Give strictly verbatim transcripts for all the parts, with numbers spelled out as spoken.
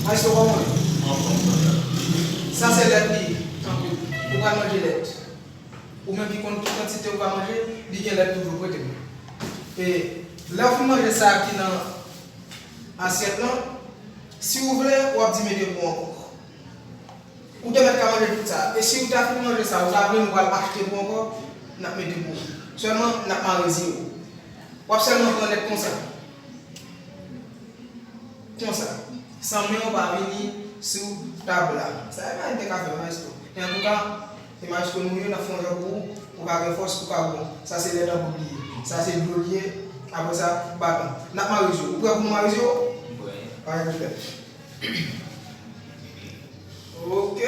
Maestro, kòman w ye? Anfòm, frè. Sa se lèt li ye, tankou ou pral manje lèt. Ou menm ki konn ki kantite ou va manje, li gen lèt toujou, prete m. E lè w fin manje sa ki nan asyèt lan, si w vle, w ap di mete pou ankò. Ou te mèt ka manje tout sa. E si w ta fin manje sa, ou ta vle nou pral achte pou ankò, n ap mete pou ou. Sèlman, n ap mare zye w. W ap sèlman pran lèt konsa. Konsa. San men w pa vini sou tab la. Sa e bagay m te ka fè, maestro. Men antouka, se maestro nou ye, n ap fè yon jan pou ou, ou ka gen fòs, ou ka bon. Sa se lèt an poud li ye. Sa se dlo li ye. Apre sa, baton. N ap mare zye w. Ou prè pou nou mare zye w? M prè. Pa gen pwoblèm. Ok.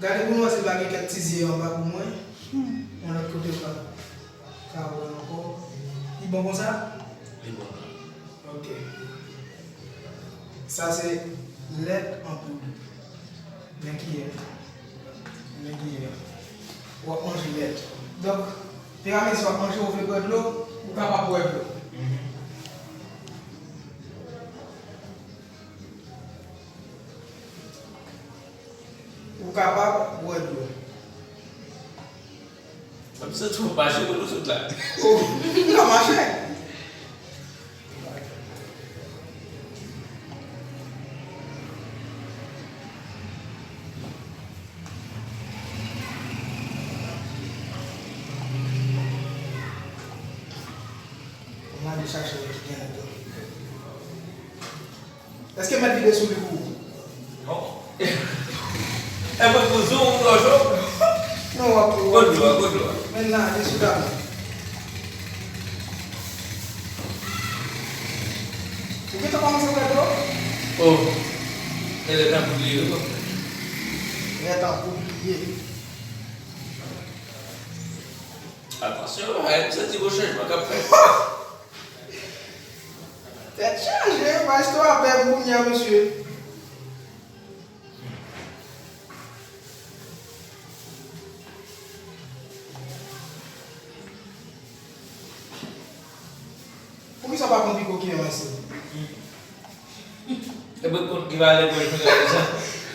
Gade pou nou wè si l pa gen kèk ti zye anba pou mwen. Yon lòt kote pa ka wè ankò. Li bon konsa? Li bon. Ok. Sa se lèt an poud. Men kiyè. Men kiyè. W ap manje lèt. Donk, fèramezi w ap manje, ou vle bwè dlo, ou kapab bwè dlo. Ou kapab bwè dlo. M santi w mache pou nou sot la. Oh, m ka mache. M ale chache yon ki gen ladan. Èske m mèt vide sou li pou ou? Non. E mwen pou zo ou lòjò? Non, w ap, w ap. Kot dlo a, kot dlo a? Men la, li sou tab la. Ou gentan kòmanse wè dlo? Oh. E lè tankou li ye, wi, konpè. Lè tankou li ye. Atansyon, m santi gon chanjman k ap fèt. Tèt chaje, maestro a pè m kounye a, mesye. Poukisa w pa pran pi gwo kiyè, maestro? E mwen konn ki valè pou l fè gade sa.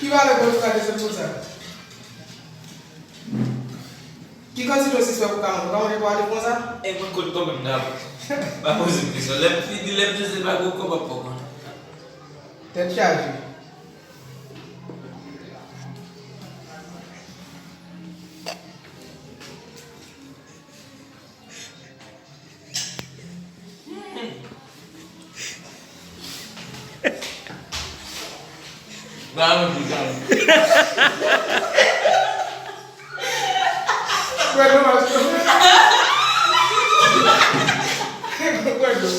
Ki valè pou l fè gade sa konsa? Ki kantite w sispèk ou ka manje? Ou ka manje twa lèt konsa? E mwen konn kanmenm dabò. Pa poze m kesyon. Lè m fini, lè m jwenn se pa gwo kòb ap pran. Tèt chaje. Ba mwen pi kalm. Bwè dlo, maestro. Bwè dlo.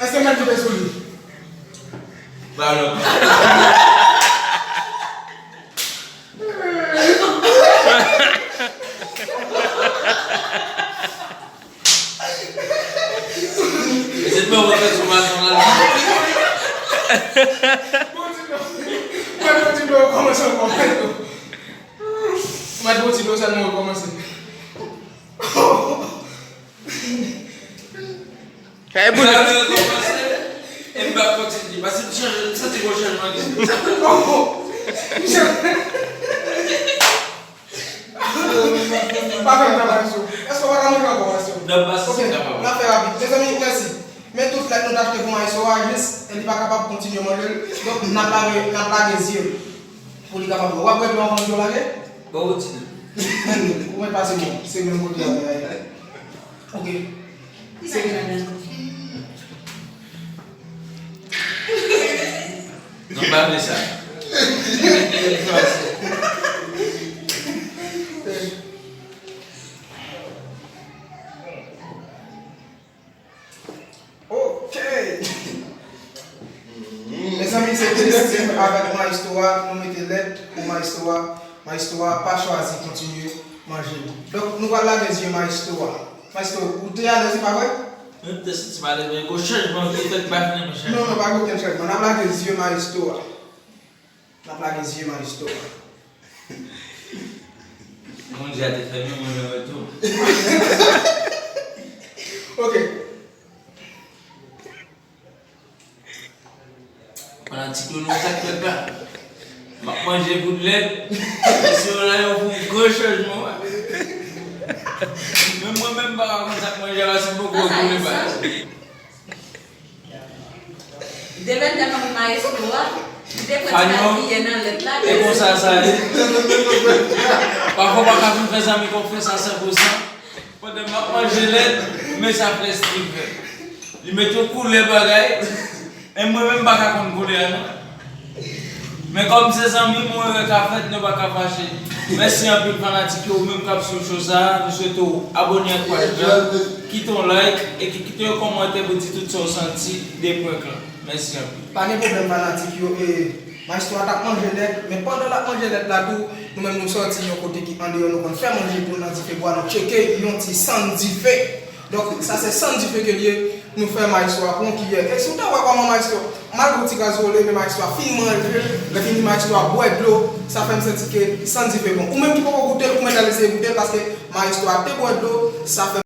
Èske m mèt vide sou li? Ba non. E se dlo mwen fè sou mason la. Bon, ti dlo. Mwen, bon, ti dlo, kòmanse ankò. Mwen, bon, ti dlo, sèlman, kòmanse. Sa e bout. Sa vle kòmanse, e m p ap kontinye. Paske m chanje, m santi gon chanjman ki. Pa fè m travay sou. Èske w pa ka manje ankò, mesye? Non, pa si kapab. Ok, n ap fè rapid. Mezanmi, mèsi. Men tout lèt nou t achte pou maestro a, jis li pa kapab kontinye manje l. Donk, n ap lage, n ap lage zye pou li kapab bwè. W ap bwè dlo anvan dlo lage? Bon, ou di. Ou mèt pase bon. Se menm kote a, men, ok. Se menm. Non, pa vle sa. Ok. Mezanmi, se Christine avèk maestro a, nou mete lèt pou maestro a. Maestro a pa chwazi kontinye manje l. Donk, nou pral lage zye maestro a. Maestro, ou te alèz, se pa vre? Mwen te santi m alèz, men gon chanjman ki fèt, m pa fin renmen chanjman. Non, non, pa gen okenn chanjman. N ap lage zye maestro a. N ap lage zye maestro a. Bondye a te fè m, mwen menm tou. Ok. Fanatik yo, nou sa k fèt la. M ap manje kout lèt. Mesye yo la, yo fè yon gran chanjman, wi. Menm mwen menm, m pa ka konn sa k manje a, se poko koule bagay. Demen nan maestro a, li te pran ti kal biyè nan lèt la. E konsa sa ye. Pafwa, w pa ka vin fè zanmi konfyans a san pou san. Pandan m ap manje lèt, men sa fè Steven. Li met yon koulè bagay. E mwen menm, m pa ka konn koulè a, non. Men kòm se zanmi, mwen wè ka fèt, nou pa ka fache. Mèsi anpil fanatik yo, ou menm k ap swiv show sa a, nou swete w abòne ak paj la, kite yon like, e ki kite yon kòmantè pou di tout sa w santi de prank lan. Mèsi anpil. Pa gen pwoblèm fanatik yo, e Maestro a t ap manje lèt, men pandan l ap manje lèt la tou, nou menm nou sòti yon kote ki andeyò, nou konn fè manje pou nan dife bwa, nou tcheke yon ti sann dife. Donk, sa se sann dife ke l ye, nou fè maestro a pran yon kiyè. E si w ta wè kòman maestro, malgre w ti krazole, men maestro a fin manje, lè fini maestro a bwè dlo, sa fè m santi ke sann dife bon. Ou menm ki poko goute l, ou mèt al eseye goute l, paske maestro a te bwè dlo, sa fè